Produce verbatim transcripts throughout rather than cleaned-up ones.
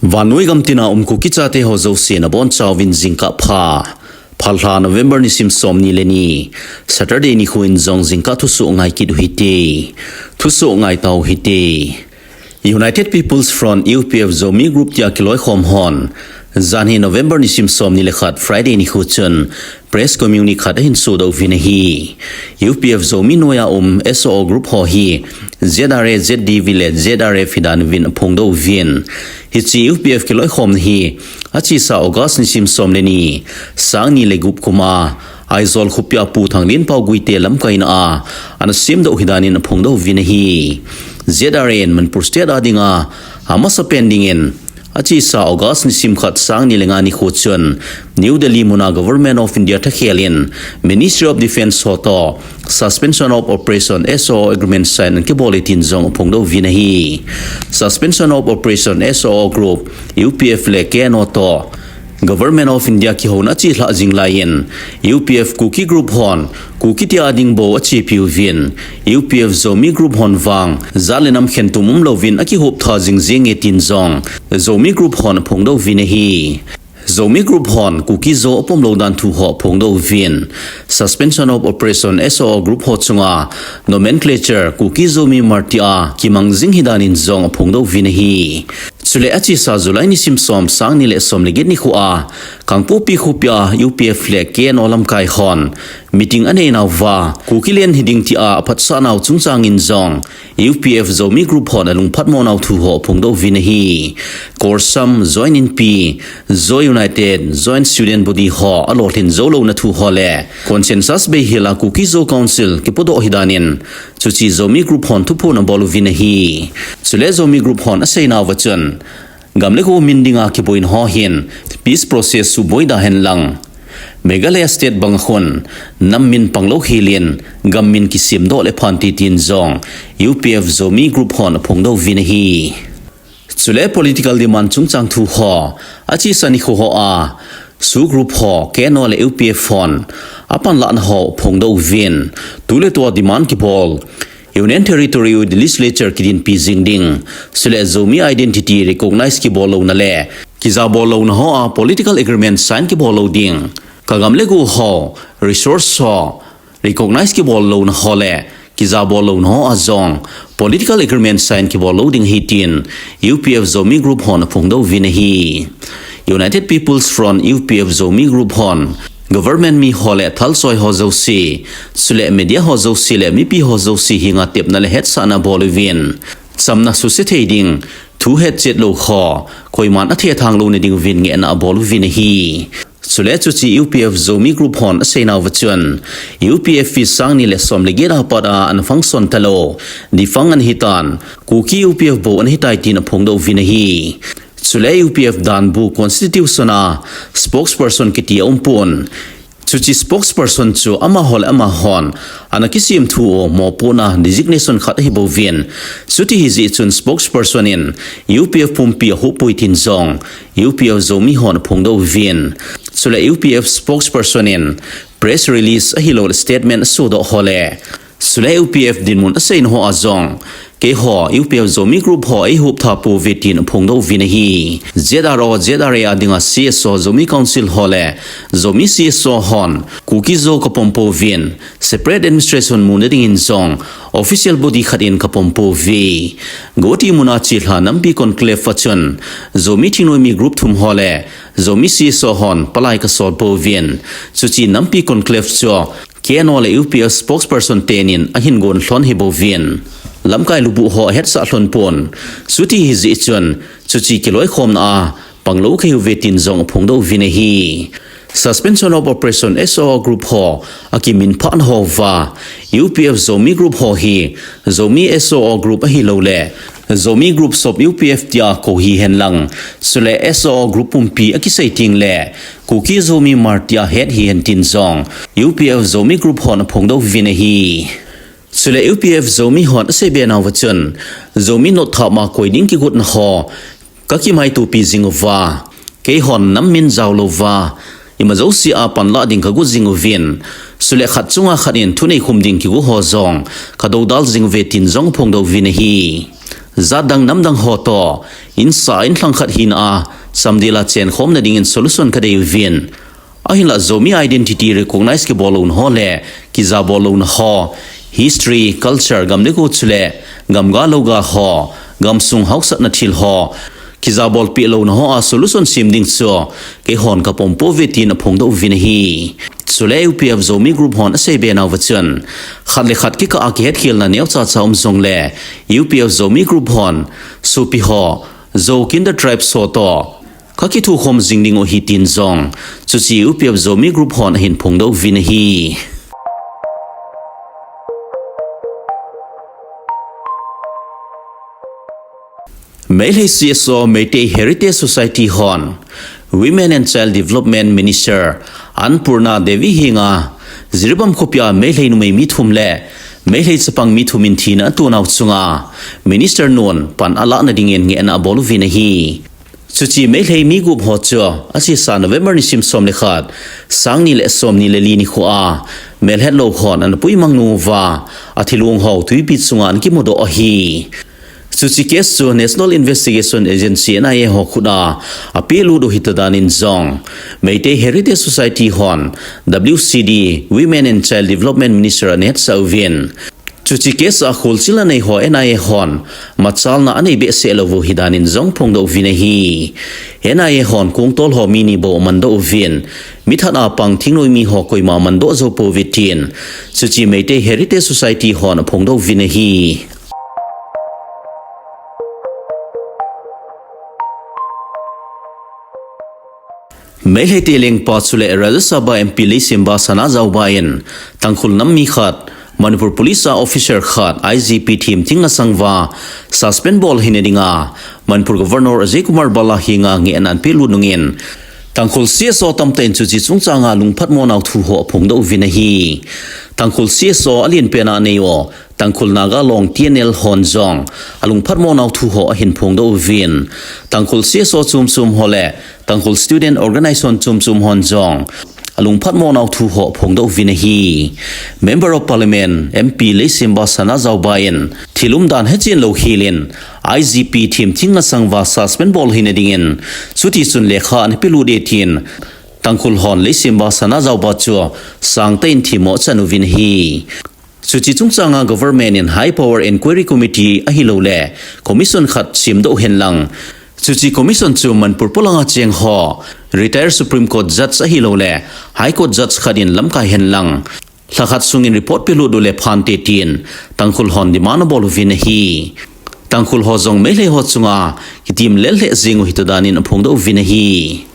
Vannoi gamtina um Kuki chate ho jouse nabonchauvin jingkah pha. Phalbi lha November nisim somni le ni, Saturday nikho in jong jingkah thusoh ngai kit uhite. Thusoh ngai tau hite. United People's Front, U P F, Zomi Group tia kiloikhom hon, janhi November nisim somni le khat, Friday nikho chun press communique khat ahin sodoh uvin ahi. U P F Zomi noiya um S O O group ho hi Z R A, Z D V le Z R F hidan uvin aphongdoh uvin. Hiche U P F kiloikhomna hi achesa August nisim som le ni, sang ni le gup kum a, Aizawl khopia Pu Thanglinpao Guite lamkaina a ana semdoh hidanin aphongdoh uvin ahi. Z R A in Manipur State a dinga amasapen dingin achesa August nisim khat, sang ni le nga nikho chun New Delhi muna Government of India thakhel in Ministry of Defence ho toh Suspension of Operation, S O O agreement sign ana kibol e tin jong aphongdoh uvin ahi. Suspension of Operation, S O O group, U P F le K N O toh Government of India kihouna achelhah jing laiyin, U P F Kuki group hon Kuki tia ding bou achepi uvin, U P F Zomi group hon vang jat le nam khentum umlouvin akihop tha jing jenge tin jong Zomi group hon aphongdoh uvin ahi. Zomi group hon Kuki Zo apomlou dan thu ho aphongdoh uvin, Suspension of Operation, S O O group ho chunga nomenclature Kuki Zomi Mart tia kimang jing hidanin jong aphongdoh uvin ahi. Chule achesa July nisim som, sang ni le som le get nikho a Kangpokpi khopia U P F le K N O lamkai hon meeting aneinauva, Kuki len hiding tia aphatsah nau chungchangin jong U P F Zomi group hon alungphatmo nau thu ho aphongdoh uvin ahi. Korsam, Joint Inpi, Zo United, Joint Student Body ho alolhin joulouna thu ho le consensus beihela Kuki Zo Council kipodoh hidanin chuche Zomi group hon thuphon abol uvin ahi. Chule Zomi group hon aseinauva chun, gam le go min dinga kiboina ho hin peace process suboi da henlang, Meghalaya State banga khun nam min panglou helin gam min kisemdoh le phante tin jong U P F Zomi group hon aphongdoh uvin ahi. Chule political demand chungchang thu ho, achesa nikho hoa SoO group ho, K N O le U P F hon apanlahna ho aphongdoh uvin, tuletua demand kibol, Union Territory with Legislature kidinpi jing ding, chule Zomi identity recognize kibol louna le kijabol louna hoa political agreement sign kibol lou ding, kagam le go ho, resource ho, recognize kibol louna ho le kijabol louna hoa jong political agreement sign kibol lou ding ahi tin U P F Zomi group hon aphongdoh uvin ahi. United People's Front, U P F Zomi group hon government mi ho le thalsoi ho jouse, chule media ho jouse le mipi ho jouse henga tepna le hetsahna abol uvin, chamna suse thei ding, thu hetchet lou ho koiman athethang louna ding uvin ngehna abol uvin ahi. Chule chuche U P F Zomi group hon aseinauva chun, U P F hi sang ni le som le get a pat a ana function talou, defunct ana hitan, Kuki U P F bou ana hitai tin aphongdoh uvin ahi. Chule U P F danbu constitution a spokesperson kiti aumpon, chuche spokesperson chu amaho le amahon ana kisemthu u mopohna designation khat ahibouvin, chuti hijeh chun spokesperson in U P F pumpi ahoupoi tin jong U P F Zomi hon aphongdoh uvin. Chule U P F spokesperson in press release ahilouleh statement asodoh ho le, chule U P F dinmun aseina hoa jong, keiho U P F Zomi group ho eihop tha pouve tin aphongdoh uvin ahi. Z R O, Z R A a dinga C S O, Zomi Council ho le Zomi C S O hon Kuki Zo kapom pouvin, separate administration muna dingin jong official body khat in kapom pouve. Guwahati muna chelha nampi conclave a chun Zomi thingnoimi group thum ho le Zomi C S O hon palai kasol pouvin, chuche nampi conclave chu K N O le U P F spokesperson tenin ahin gon lhon ahibouvin, lamkai lubuh ho ahetsah lhon pon, chuti hijeh chun chuche kiloikhomna a panglou kahiuve tin jong aphongdoh uvin ahi. Suspension of Operation, S O O group ho akiminphahna hoa U P F Zomi group ho hi Zomi S O O group ahilouleh Zomi group sop U P F tia kou hihen lang, chule S O O group pumpi akisei tengle Kuki Zomi Mart tia het hihen tin jong U P F Zomi group hon aphongdoh uvin ahi. Chule U P F Zomi hon aseibe nauva chun, Zomi notthap ma koi ding kigotna ho kakimaitopi jing uva, keihon nam min jaolouva ima jouse a panlah ding kago jing uvin, chule khat chunga khat in thuneikhum ding kigo ho jong kadoudal jing uve tin jong aphongdoh uvin ahi. jat dang nam dang ho toh, insa inlhang khat hina a, samdel a chenkhomna dingin solution kadei uvin. Ahinlah Zomi identity recognize kibol louna ho le, kijabol louna ho, history, culture, gam le go chule, gam ga lou ga ho, gamsung hausatna thil ho, kijabol peh louna ho a solution sem ding chu, keihon kapom pouve tin aphongdoh uvin ahi. Chule U P F Zomi Group hon asei be nauva chun, khat le khat kikah a kihetkhelna neocha cha um jongle, U P F Zomi Group hon, sopi ho, Zo Kindred Tribes ho toh, kakithukhom jing ding u ahi tin jong, chuche U P F Zomi Group hon ahin phongdoh uvin ahi. Meitei C S O, Meitei Heritage Society hon, Women and Child Development Minister Annpurna Devi henga, Jiribam khopia Meitei numei mi thum le Meitei chapang mi thum in thina ato nau chunga, Minister nun pan alahna dingin ngehna abol uvin ahi. Chuche Meitei mi gup ho chu, achesa November nisim som le khat, sang ni le som ni le li nikho a, melhet lou hon ana puimang nauva, athilong ho tuipi chunga ana kimudoh ahi. Chuche case chu National Investigation Agency, N I A ho khut a, apelut u hita dan in jong, Meitei Heritage Society hon, W C D, Women and Child Development Minister ana hetsah uvin. Chuche case a kholchilna nei ho N I A hon, machalna anei behseh lou u ahi dan in jong phongdoh uvin ahi. N I A hon kongtol ho mi ni bou amandoh uvin, mithat a pang thingnoi mi ho koima amandoh jou pouve tin, chuche Meitei Heritage Society hon aphongdoh uvin ahi. Meitei te lengpa chule Rajya Sabha M P Leishemba Sanajaoba in Tangkhul nam mi khat, Manipur Police a officer khat, I G P Thimthing Ngasangva, suspend bol hina dinga, Manipur Governor Ajay Kumar Bhalla henga ngehna ana pelut nungin, Tangkhul C S O tamtah in chuche chungchanga lungphatmo nau thu ho aphongdoh uvin ahi. Tangkhul C S O alen pena anei u, Tangkhul Naga Long T N L hon jong, alungphatmo nau thu ho ahin phongdoh uvin. Tangkhul C S O chom chom ho le, Tangkhul Student Organization chom chom hon jong, alungphatmo nau thu ho aphongdoh uvin ahi. Member of Parliament, M P Leishemba Sanajaoba in, thil umdan hechen lou khel in, I G P Thimthing Ngasangva suspend bol hina dingin, chuti chun lekha ana pelut e tin, Tangkhul hon Leishemba Sanajaoba chu sangtah in themmo achan uvin ahi. Chuche chungchanga government in High Power Inquiry Committee ahilouleh commission khat semdoh hen lang, chuche commission chu Manipur polanga cheng ho, retired Supreme Court Judge ahilouleh High Court Judge khat in lamkai hen lang, lha khat sungin report pelut uleh phante tin Tangkhul hon demand abol uvin ahi. Tangkhul ho jong Meitei ho chunga kitim lel lheh jing u hita dan in aphongdoh uvin ahi.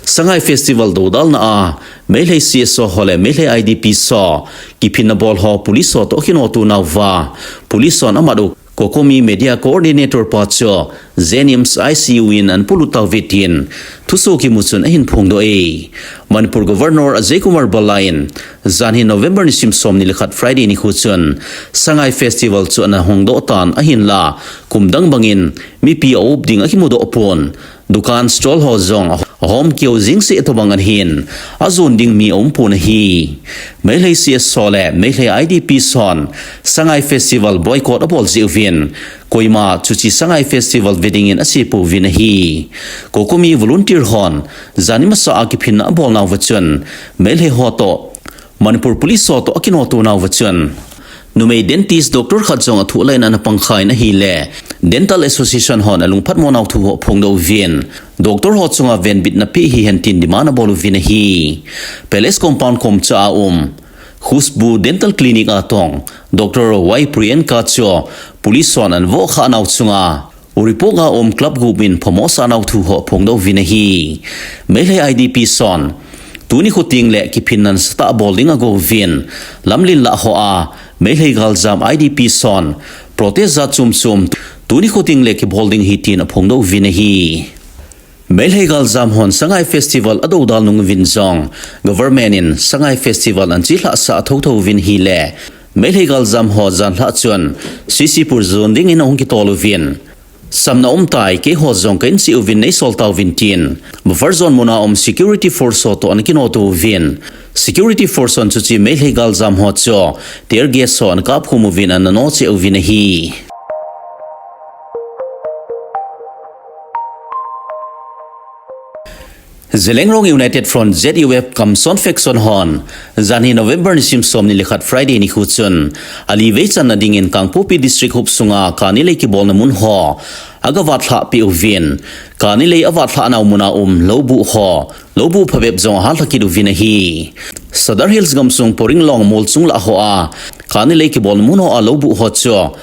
Sangai Festival dodalna a, Meitei C S O ho le Meitei I D Ps ho, kiphinna bol ho police ho toh akinoto nauva, police hon amat u COCOMI Media Coordinator pa chu JNIMS I C U in ana polut tauve tin, thusoh kimu chun ahin phongdoh e. Manipur Governor Ajay Kumar Bhalla in, janhi November nisim som ni le khat Friday nikho chun, Sangai Festival chu ana hongdoh tan ahinla, kum dang bangin, mipi a-up ding akimudoh pon. Dukan stall ho jong ahom keu jing seh tobang ahin, ajon ding mi aumpon ahi. Meitei C S O le Meitei I D Ps hon Sangai Festival boycott abol jeh uvin, koima chuche Sangai Festival ve dingin ase pouvin ahi. COCOMI volunteer hon jani masa a kiphinna abol nauva chun, Meitei ho toh Manipur Police ho toh akinoto nauva chun, numei dentist doctor khat jong athuh laiyin ana pangkhai in ahile, Dental Association hon alungphatmo nau thu ho aphongdoh uvin, doctor ho chunga venbitna pe hihen tin demand abol uvin ahi. Palace Compound komcha a um Khushbu Dental Clinic a tong Doctor Y Priyanka chu police hon ana vohkhah nau chunga Uripok a um club gup in phamo asah nau thu ho aphongdoh uvin ahi. Meitei I D Ps hon tuni kho tengle kiphinna nasatah bol ding ago uvin, lamlen lah hoa Meitei galjam I D Ps hon protest jat chom chom tuni kho tengle kibol ding ahi tin aphongdoh uvin ahi. Meitei galjam hon Sangai Festival adodal nung uvin jong, government in Sangai Festival ana chelhah sah thotho uvin ahile, Meitei galjam ho janlhah chun C C Pur jon dingin ahung kitol uvin, samna umtai, keiho jong ka in cheh uvin neisol tauvin tin, buffer zone muna um security force ho toh ana kinoto uvin, security force hon chuche Meitei galjam ho chu tear gas ho ana kapkhum uvin ana nocheh uvin ahi. Zeliangrong United Front Z U F Kamson Faction hon, janhi November nisim som ni le khat Friday nikho chun, ali vei channa dingin Kangpokpi District hopsunga kani lei kibolna mun ho aga vatlhah peh uvin, kani lei avatlhah nau muna um loubuh ho, loubuh phabep jong ahallhah kit uvin ahi. Sadar Hills gamsung Poringlong Molchung lah hoa kani lei kibolna mun hoa loubuh ho chu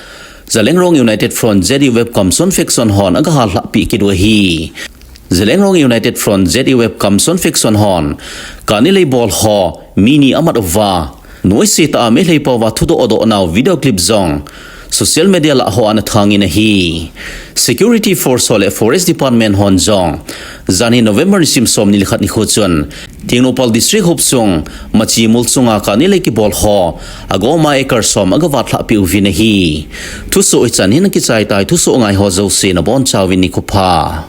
Zeliangrong United Front Z U F Kamson Faction hon aga hallhah peh kit u ahi. Zeliangrong United Front Z U F Kamson Faction hon kani lei bol ho mi ni amat uva, noise tah a Meitei pao va thudoh doh nau video clip jong social media lah hoa ana thang in ahi. Security Force ho le Forest Department hon jong, janhi November nisim som ni le khat nikho chun, Tengnoupal District hopsung Machi Molchunga kani lei kibol ho agoma acre som aga vatlhah peh uvin ahi. Thusoh hichan hin akichai tai, thusoh ngai ho jouse nabonchauvin nikho pha.